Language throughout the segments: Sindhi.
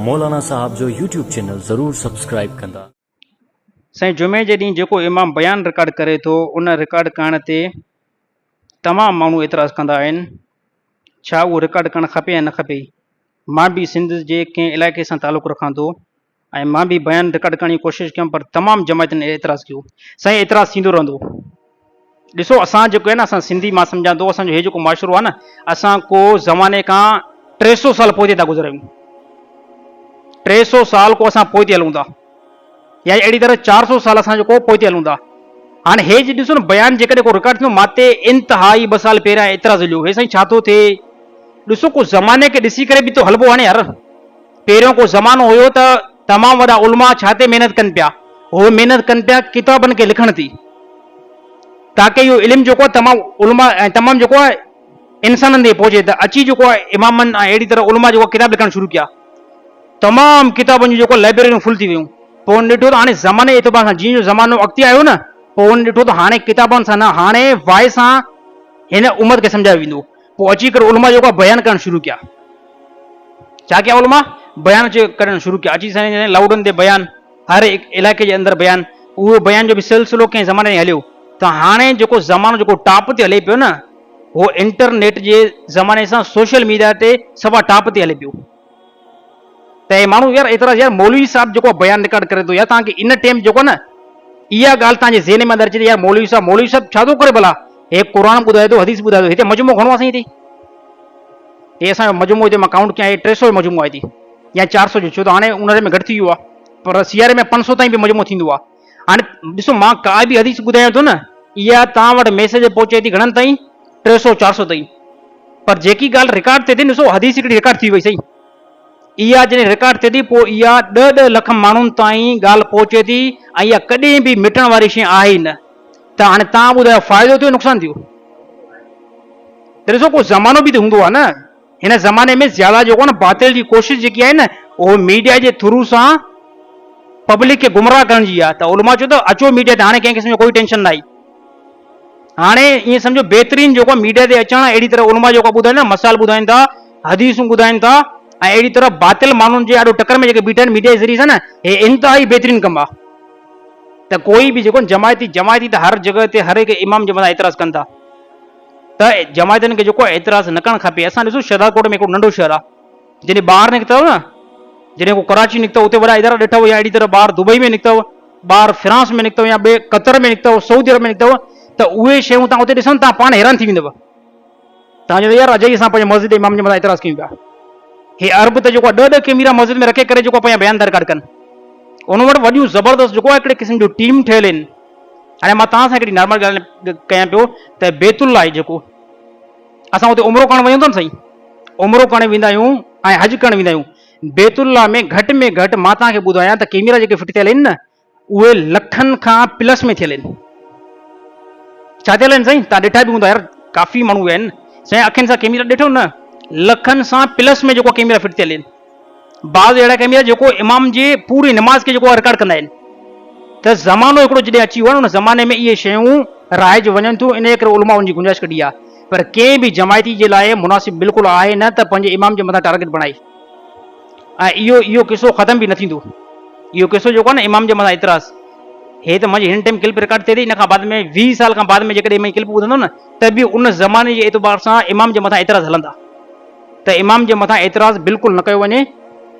مولانا صاحب جو يوٽيوب چينل ضرور سبسڪرائيب ڪندا. سائين جمعي جي ڏينهن جيڪو امام بيان رڪارڊ ڪري ٿو ان رڪارڊ ڪرڻ تي تمام ماڻهو اعتراض ڪندا آهن ڇا اهو رڪارڊ ڪرڻ کپي يا نه کپي مان به سنڌ جي ڪنهن علائقي سان تعلق رکان ٿو ۽ مان به بيان رڪارڊ ڪرڻ جي ڪوشش ڪيم پر تمام جماعتن اعتراض ڪيو. سائين اعتراض ٿيندو رهندو. ڏسو اسان جيڪو آهي نه اسان سنڌي مان سمجهان ٿو اسان جو هي جيڪو معاشرو آهي نه اسان ڪو زماني کان 300 سال پوئتي ٿا گذرايون 300 سال کو اسان پوئتي هلون ٿا يا اهڙي طرح 400 سال اسان جو ڪو پوئتي هلون ٿا هاڻي هي جي ڏسو نه بيان جيڪڏهن ڪو رڪارڊ ٿيندو ماتي انتهائي ٻه سال پهريان اعتراض هليو هي سائين ڇا ٿو ٿئي ڏسو ڪو زماني کي ڏسي ڪري به ٿو هلبو هاڻي يار پهريون ڪو زمانو هيو ته تمام وڏا علماء ڇا تي محنت ڪن پيا؟ هو محنت ڪن پيا ڪتابن کي لکڻ تي تاڪه اهو علم جيڪو آهي تمام علماء ۽ تمام جيڪو آهي انسانن تائين پهچي ته اچي جيڪو آهي امامن ۽ اهڙي طرح علماء جيڪو ڪتاب لکڻ شروع ڪيا تمام ڪتابن جون جيڪو لائبريريون فل ٿي ويون پوء هن ڏٺو ته هاڻي زماني اعتبار سان جيئن جو زمانو اڳتي آيو نه پوء هن ڏٺو ته هاڻي ڪتابن سان نه هاڻي وائي سان هن امت کي سمجهايو ويندو پوء اچي ڪري علماء جيڪو آهي بيان ڪرڻ شروع ڪيا. ڇا ڪيا علماء؟ بيان اچي ڪرڻ شروع ڪيا. اچي سائين لائوڊن تي بيان، هر هڪ علائقي جي اندر بيان. اهو بيان جو به سلسلو ڪنهن زماني تائين هليو ته هاڻي جيڪو زمانو جيڪو ٽاپ تي هلي پيو نه هو انٽرنيٽ جي زماني سان سوشل ميڊيا تي سوا ٽاپ تي هلي پيو. ته اهي ماڻهو يار اعتراض يار مولوي صاحب جيڪو بيان رڪارڊ ڪري ٿو يار توهان کي ان ٽيم جيڪو نه اها ڳالهه توهان جي ذهن ۾ اندر اچي ٿي يار مولوي صاحب مولوي صاحب ڇا ٿو ڪري ڀلا هي قرآن ٻڌائي ٿو حديث ٻڌائي ٿو هتي مجموعو گهڻو آهي سائين هتي هي اسان جو مجموعو هتي مان ڪائونٽ ڪيان هي 300 جو مجموعو آهي هتي يا 400 جو ڇو ته هاڻي اونهاري ۾ گهٽ ٿي ويو آهي پر سياري ۾ 500 تائين به مجموعو ٿيندو آهي هاڻي ڏسو مان ڪا به حديث ٻڌايان ٿو نه اها توهان وٽ ميسيج پهچي ٿي گهڻن تائين 300 400 تائين پر جيڪي ڳالهه رڪارڊ ٿئي ٿي نه ڏسو حديث هڪڙي رڪارڊ ٿي وئي سهي اها جڏهن رڪارڊ ٿئي ٿي پوء اها ڏهه ڏهه لک ماڻهن تائين ڳالهه پهچي ٿي ۽ اها ڪڏهن به مٽڻ واري شيء آهي ئي نه ته هاڻي توهان ٻڌايو فائدو ٿيو نقصان ٿيو ته ڏسو ڪو زمانو به ته هوندو آهي نه هن زماني ۾ زياده جيڪو آهي نه باطل جي ڪوشش جيڪي آهي نه اهو ميڊيا جي ٿرو سان پبلڪ کي گمراهه ڪرڻ جي آهي ته علماء چيو ته اچو ميڊيا تي هاڻي ڪنهن قسم جو ڪوئي ٽينشن نه آهي هاڻي ائين سمجهو بهترين جيڪو ميڊيا تي اچڻ اهڙي طرح علماء جيڪو ٻڌائين ٿا مسائل ٻڌائين ٿا حديثون ٻڌائين ٿا ۽ اهڙي طرح باطل ماڻهن جي آڏو ٽڪر ۾ جيڪي بيٺا آهن ميڊيا جي ذريعي سان نه هي انتهائي بهترين ڪم آهي ته ڪوئي به جيڪو جماعتي جماعتي ته هر جڳهه تي هر هڪ امام جي مٿان اعتراض ڪن ٿا ته جماعتن کي جيڪو اعتراض نه ڪرڻ کپي اسان ڏسو شهدادڪوٽ ۾ هڪڙو ننڍو شهر آهي جڏهن ٻاهر نڪتؤ نه، جڏهن ڪو ڪراچي نڪتؤ اتي وڏا ادارا ڏٺؤ يا اهڙي طرح ٻاهر دبئي ۾ نڪتؤ، ٻاهر فرانس ۾ نڪتؤ يا ٻئي قطر ۾ نڪتؤ، سعودي عرب ۾ نڪتؤ ته اهي شيون توهان اتي ڏسو توهان پاڻ حيران ٿي ويندؤ. توهان چوندؤ يار اجائي اسان پنهنجي مسجد جي امام جي مٿان اعتراض ڪيون پيا. هي عرب ته جيڪو آهي ڏهه ڏهه ڪيميرا مسجد ۾ رکي ڪري جيڪو پنهنجا بيان ٿا رڪارڊ ڪن. ان وٽ وڏيون زبردست جيڪو آهي هڪڙي قسم جون ٽيم ٺهيل آهن. هاڻي مان توهان سان هڪڙي نارمل ڳالهه ڪيان پيو ته بيت الله آهي جيڪو اسان اتي عمرو ڪرڻ وڃون ٿا نه سائين عمرو ڪرڻ ويندا آهيون ۽ حج ڪرڻ ويندا آهيون بيت الله ۾ گهٽ ۾ گهٽ مان توهان کي ٻڌايان ته ڪيميرا جيڪي فٽ ٿيل آهن نه اهي لکن کان پلس ۾ ٿيل آهن ڇا ٿيل آهن سائين توهان ڏٺا به هوندا يار ڪافي ماڻهو ويا آهن سائين اکين سان ڪيميرا ڏٺو نه لکن سان پلس ۾ جيڪو ڪيميرا فٽ ٿيل آهن بعض اهڙا ڪيميرا جيڪو امام جي پوري نماز کي جيڪو رڪارڊ ڪندا آهن ته زمانو هڪڙو جڏهن اچي ويو آهي ان زماني ۾ اهي شيون رائج وڃن ٿيون انهيء ڪري علماء ان جي گنجائش ڪڍي آهي پر ڪنهن به جماعتي جي لاء مناسب بلڪل آهي نه ته پنهنجي امام جي مٿان ٽارگيٽ بڻائي ۽ اهو اهو قصو ختم به نه ٿيندو اهو قصو جيڪو آهي نه امام جي مٿان اعتراض هي ته منهنجي هن ٽائيم ڪلپ رڪارڊ ٿئي ٿي ان کان بعد ۾ 20 سال کان بعد ۾ جيڪڏهن مان ڪلپ ٻڌندو نه ته به ان زماني جي اعتبار سان امام جي مٿان اعتراض هلندا ته امام جي مٿان اعتراض بلڪل نه ڪيو وڃي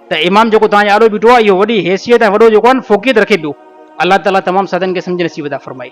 ته امام جيڪو توهان جي آڏو بيٺو آهي اهو وڏي حيثيت ۽ وڏو جيڪو آهي فوقيت رکي پيو الله تعالي تمام ساٿين کي سمجهه نصيب عطا فرمائي.